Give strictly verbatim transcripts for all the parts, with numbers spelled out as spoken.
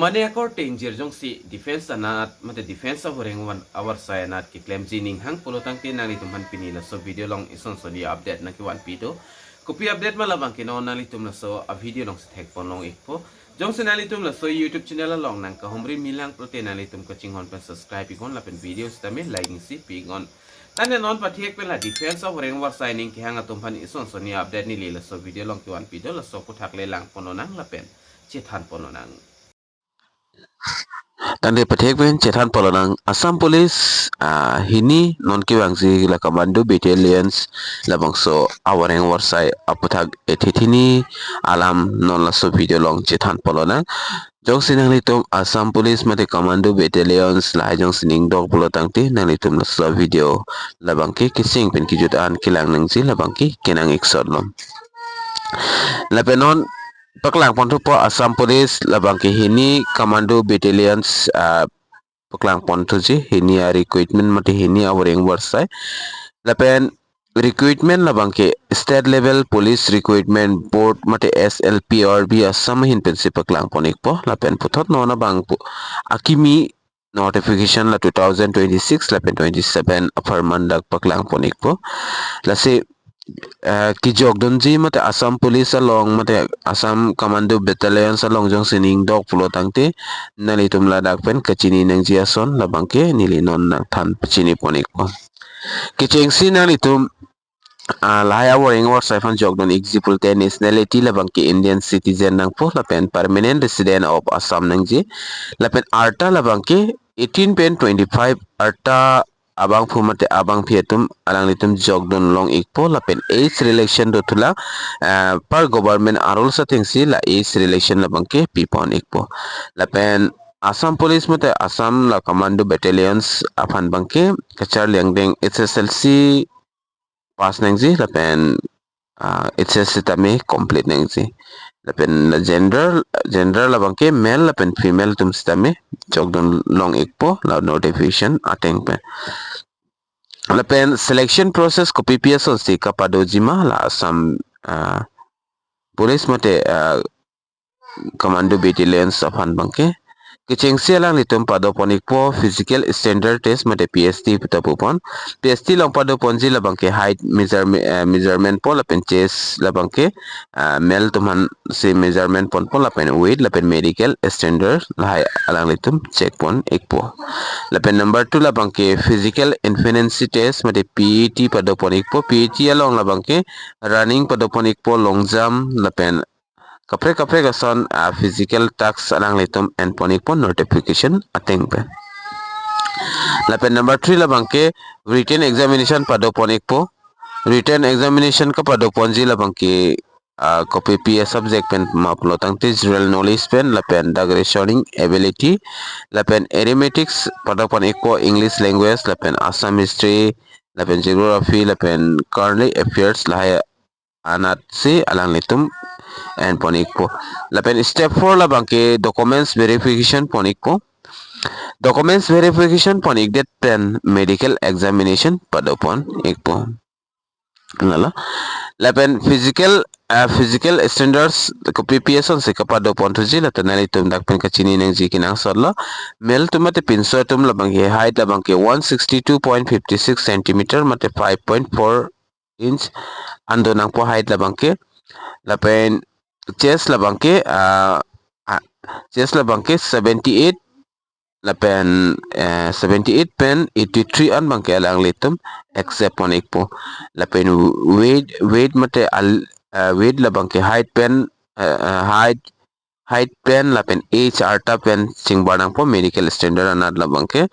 Mane akorte ingjir jongsi defense anat, mate defense avoreng wan avarsai anat keklemji ninghang pulo tangte nanglitum aphan pini laso video along isonsoni update nangkevanpi do. Kopi update ma labang ke non nanglitum laso a video alongsi thekpon long ikpo. Jongsi nanglitum laso YouTube channel along nangkahumri milang pulote nanglitum kachinghon pen subscribe iknon lapen video sitame like isi pi iknon. Tangte non pathek pen la defense avoreng avarsai ning kehang atum aphan isonsoni update neli laso video along kevanpi do, laso aphuthak le langpon lonang lapen chethanpon lonang. Tangte pathek pen chethanpon lonang. Assam Police, ah, hini non kevangji la commando battalions labangso avoreng avarsai aphuthak ethe thini alam non laso video along chethanpon lonang. Jongsi nanglitum Assam Police mate commando battalions lahai jongsi ning dok pulo tangte nanglitum laso video labang ke kecheng pen kejut an kelang nangji labang ke kenang iksot lo. Lapen non paklangpon thupo Assam Police labang ke hini commando battalions, ah, paklangpon thuji hini a recruitment mate hini avoreng avarsai. Lapen recruitment labang ke State Level Police Recruitment Board mate S L P R B Assam ahin pensi paklangpon ikpo. Lapen puthot non abang pu akimi notification la two thousand twenty-six lapen twenty-seven apharman dak paklangpon ikpo. Lasi, eh, kejokdunji mate Assam Police along mate Assam Commando Battalions along jongsi ning dok pulo tangte nanglitum ladak pen kachini nangji ason labang ke neli non nangthan pachinipon ikpo. Kechengsi nanglitum, ah, lahai avoreng avarsai aphan jokdun ikji pulote nationality labang ke Indian citizen nangpo lapen permanent resident of Assam nangji. Lapen arta labang ke eighteen pen twenty-five arta abangphu mate abangpi atum alanglitum jokdun long ikpo lapen age relaxation do thulang, ah, per government a rules atengsi la age relaxation labang ke pipon ikpo. Lapen Assam Police mate Assam la commando battalions aphan abang ke kacharli angdeng H S L C pass nangji lapen, ah, H S C tame complete nangji. Lapen la gender, gender labang ke male lapen female atum sitame jokdun long ikpo la notification ateng pen. Lapen selection process kopipi asonsi kapadoji ma la Assam, ah, Police mate, ah, commando battalions aphan abang ke. Kechengsi alanglitum padopon ikpo physical standard test mate P S T puta pupon. P S T along padoponji labang ke height measurement, eh, measurement po lapen chest labang ke, ah, male atum aphansi measurement ponpo lapen weight lapen medical standard lahai alanglitum check pon ikpo. Lapen number two labang ke physical efficiency test mate P E T padopon ikpo. P E T along labang ke running padopon ikpo, long jump lapen kaprek kaprek ason, ah, physical task alanglitum enpon ikpo notification ateng pen. Lapen number three labang ke written examination padopon ikpo. Written examination kapadoponji labang ke, ah, kopipi a subject pen ma pulo tangte general knowledge pen lapen dak reasoning ability lapen arithmetics padopon ikpo, English language lapen Assam history lapen geography lapen current affairs lahai anatsi alanglitum enpon ikpo. Lapen step four labang ke documents verification pon ikpo. Documents verification pon ikdet pen medical examination padopon ikpo. Lalo. Lapen physical, ah, physical standards kopipi asonsi kapadopon thuji la ta nanglitum dak pen kachini nangji kenangsot lo. Male atum mate pinso atum labang ke height labang ke one sixty two point fifty six centimeter mate five point four inch an do nangpo height labang ke. Lapen chest labang ke, ah, ah, chest labang ke seventy eight lapen, eh, seventy eight pen eighty three an abang ke alanglitum accept pon ikpo. Lapen weight, weight mate al, eh, weight labang ke height pen, eh, eh, height, height pen lapen age arta pen chingbar nangpo medical standard anat labang ke.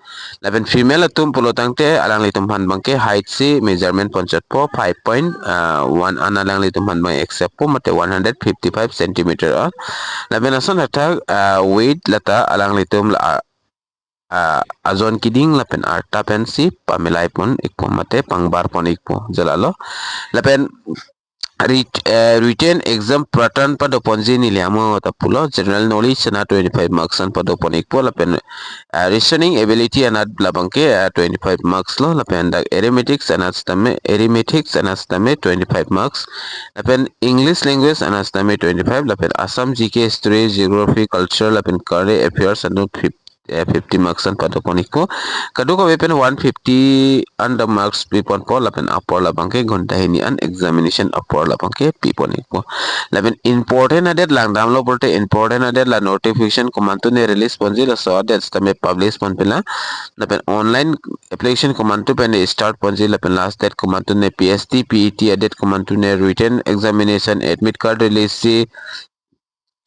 Lapen female atum pulo tangte alanglitum aphan abang ke height si measurement ponchotpo, five point one an alanglitum aphan abang accept po mate one hundred fifty five centimeter an. Lapen ason athak, ah, weight la ta alanglitum la, ah, ah, ajon kiding lapen arta pensi pamilai pon ikpo mate pangbar pon ikpo jalalo. Lapen writ- eh, written exam pattern padoponji neli amo ta pulo. General knowledge anat twenty-five marks an padopon ikpo lapen, eh, reasoning ability anat labangke, eh, twenty-five marks lo, lapen dak arithmetics anat sitame, arithmetics anat sitame twenty-five marks, lapen English language anat sitame twenty-five, lapen Assam G K, history, geography, culture, lapen current affairs anat fif- eh, fifty marks an padopon ikpo. Kadokave pen one fifty an ta marks piponpo, lapen apor labangke ghonta hini an examination apor labangke pipon ikpo. Lapen important adet langdamlo pulote important adet la notification komantu ne release ponji, laso adet sitame publish ponpe la. Lapen online application komantu pen start ponji, lapen last date komantu ne, P S T, P E T adet komantu ne, written examination, admit card release ji,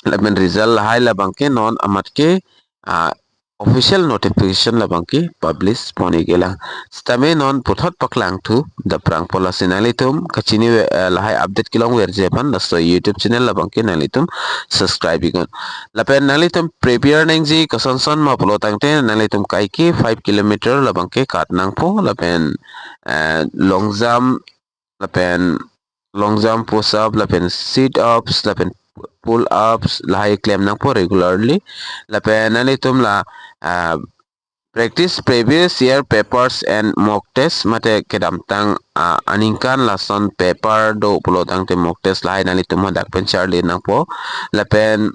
lapen result lahai labangke non amat ke, ah, official notification labangke publish pon iklang. Sitame non puthot paklangthu daprang po, lasi nanglitum kachini, eh, lahai update kelongverji aphan laso YouTube channel labangke nanglitum subscribe iknon. Lapen nanglitum prepare nangji kosonson ma pulo tangte nanglitum kaike five kilometer labangke kat nangpo, lapen, eh, long jump, lapen long jump, push up, lapen sit ups, lapen pull ups lahai klem nangpo regularly. Lapen nanglitum la, ah, practice previous year papers and mock test, mate kedamtang, ah, aningkan lason paper do pulo tangte mock test lahai nanglitum hadak pen charli nangpo. Lapen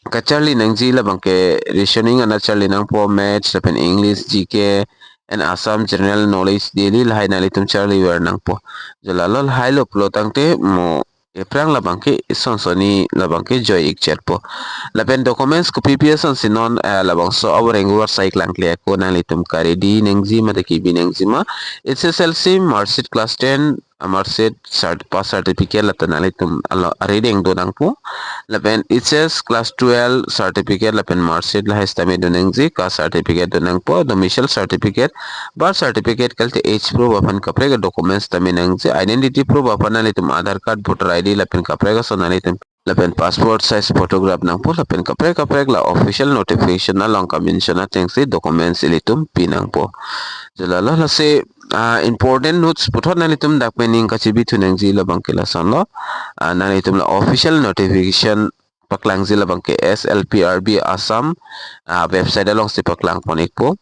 kacharli nangji labangke reasoning anat charli nangpo, maths lapen English, G K and Assam general knowledge daily lahai nanglitum charliver nangpo. Jo lalo lahai lo pulo tangte mo aphrang labangke ison soni labangke joi ikchetpo. Lapen documents kopi pi asonsi non, eh, labangso aboreng varsai klangkle ako, nanglitum ka-ready nangji mate kebi nangji ma, H S L C marksheet, class ten, ah, marksheet, cert-, pass certificate, lapen nanglitum alo arideng do nangpo. Lapen H S class twelve certificate lapen marksheet lahai sitame do nangji, caste certificate do nangpo, domicile certificate, birth certificate kalite age proof aphan kaprek documents tame nangji, identity proof aphan nanglitum Aadhaar card, voter I D lapen kaprek ason nanglitum, lapen passport size photograph nangpo, lapen kaprek kaprek la official notification along ka-mention atengsi documents ilitum pi nangpo. Jo lalo, lasi, ah, important notes puthot nanglitum dak pen ning kachebithu nangji labangke lasonlo. Ah, nanglitum la official notification paklangji labangke S L P R B Assam, ah, website alongsi paklang pon ikpo.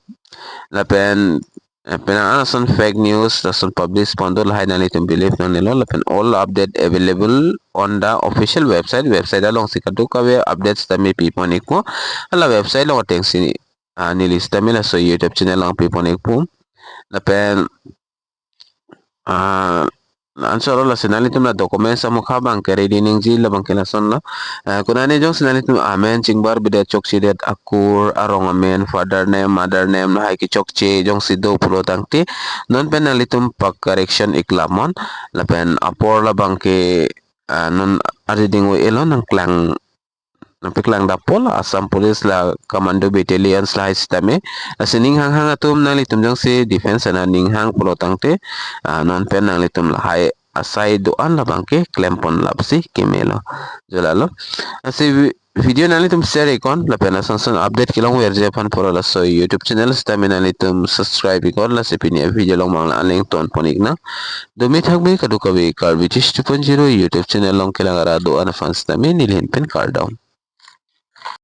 Lapen, eh, penang an ason fake news lason publish pon do lahai nanglitum believe nangnelo, lapen all update available on the official website. Website alongsi kadokave updates tame pi pon ikpo. Hala website along atengsi, ah, neli sitame laso YouTube channel along pi pon ikpo. Lapen, ah, answer lasi nanglitum la documents amokha abangke ready nangji labangke lasonlo. Ah, konane jongsi nanglitum amen chingbar bidet, chokchedet, akur, arong amen, father name, mother name lahai kechokche jongsi do pulo tangte non pen nanglitum pa-correction ik lamon. Lapen apor labangke, ah, non arideng o elo nangklang, nangpeklang dappo la Assam Police la Commando Battalions lahai sitame. Lasi ning hanghang atum, nanglitum jongsi defense anat ning hang pulo tangte, ah, non pen nanglitum lahai asai do-an labangke klem pon lapsi kemelo. Jo lalo. Lasi vi-, video nanglitum share iknon, lapen ason son update kelongverji aphan pura laso YouTube channel sitame nanglitum subscribe iknon, lasi pini a-video along mangla aling ton pon iknang. Dumi thakbe kadokave Karbi Tish two point zero YouTube channel along kelang ara do-an aphan sitame neli ahin pen kardom.